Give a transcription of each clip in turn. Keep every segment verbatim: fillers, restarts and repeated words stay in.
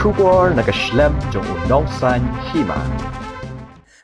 Khubor na ka shlem jong u nongsan hima.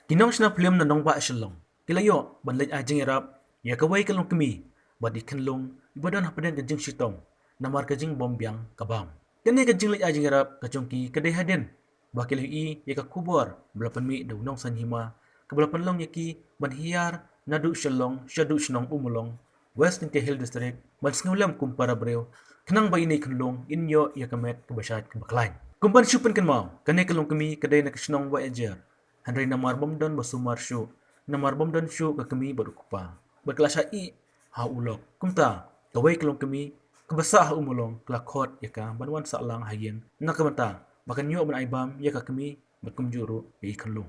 Ki nongshna phlim na nongbah Shillong ki la ïoh ban leit ai jingïarap ïa kawei ka longkmie bad i khunlung iba don hapdeng ka jingshitom namar ka jingbym biang ka bam. Kane ka jingleit ai jingïarap ka jong ki ka dei hadien ba ki la ïohi ïa ka khubor ba la pynmih da u nongsan hima kaba la pynlong ïa ki ban hiar naduh Shillong shaduh shnong Ummulong, West Nongthymmai Hills District, ban sngewlem kum para briew khnang ba ine i khunlung in ïoh ïa ka met kaba shait kaba khlaiñ. Kum ban shu pynkynmaw, kane ka longkmie ka dei na ka shnong Wahiajer, hynrei namar bym don ba sumar shuh, namar bym don shuh ka kmie bad u kpa, bad ka la shah ïeh ha u lok. Kumta kawei ka longkmie kaba sah ha Ummulong ka la khot ïa ka ban wan sah lang ha ïing na ka bynta ba kan ïoh ban ai bam ïa ka kmie bad kumjuh ruh ïa i khunlung.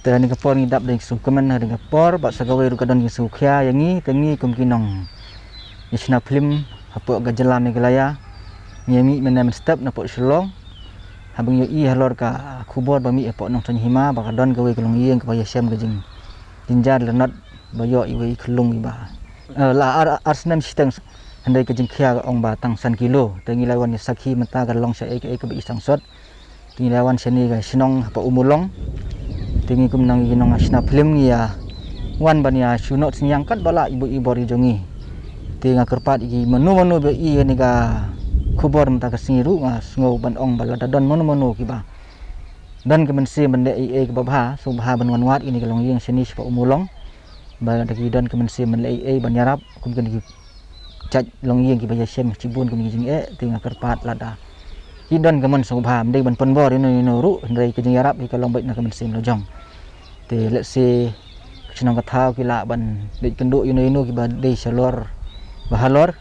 Te ha kane ka por ngi dap da jingsngewkmen ha kane ka por, bad sa kawei ruh ka don jingsngewkhia ïa ngi, te ngi kum ki nongshna phlim hapoh ka jylla Meghalaya, ngi ïa mih mynne mynstep na pdeng Shillong. Haba ngi ïohi halor ka khubor ba mih hapoh Nongthymmai hima ba ka don kawei ka longïing kaba ïashem ka jing, jynjar lynot ba ïoh iwei i khunlung iba, eh, la ar, ar snem shiteng, hynrei ka jingkhia ka ong ba tang san kilo. Te ngi la wan ïa sakhi mynta ka long shaei kaei kaba i sangsot. Te ngi la wan shane ka shnong hapoh Ummulong. Te ngi kum nang ngi nongshna phlim ngi ïa wan ban ïa shu noh synñiang katba lah iba i bor i jong ngi. Te nga kyrpad ïa ki mano mano ba i ïa kane ka khubor mynta ka sngi ruh nga sngew ban ong ba lada don mano mano kiba don ka mynsiem ban leh ei ei kaba bha, sngewbha ban wan wad ïa kane ka longïing shane shapoh Ummulong. Ba lada ki don ka mynsiem ban leh ei ei ban ïarap kum kine ki jait longïing kiba ïashem shibun kum ki jingeh, te nga kyrpad lada ki don ka mon sngewbha, ym dei ban pynbor ïano ïano ruh, hynrei ka jingïarap hi ka long beit na ka mynsiem la jong. Te lehse ka shnong ka thaw ki lah ban leit kynduh ïano ïano kiba dei shalor ba halor,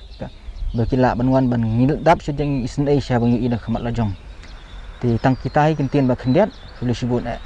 ba ki lah ban wan ban ngin dap sha jong i sngewbha ban ïohi na ka khmat la jong. Te tang kita hi ki ktien ba khyndiat, khublei shibun eh.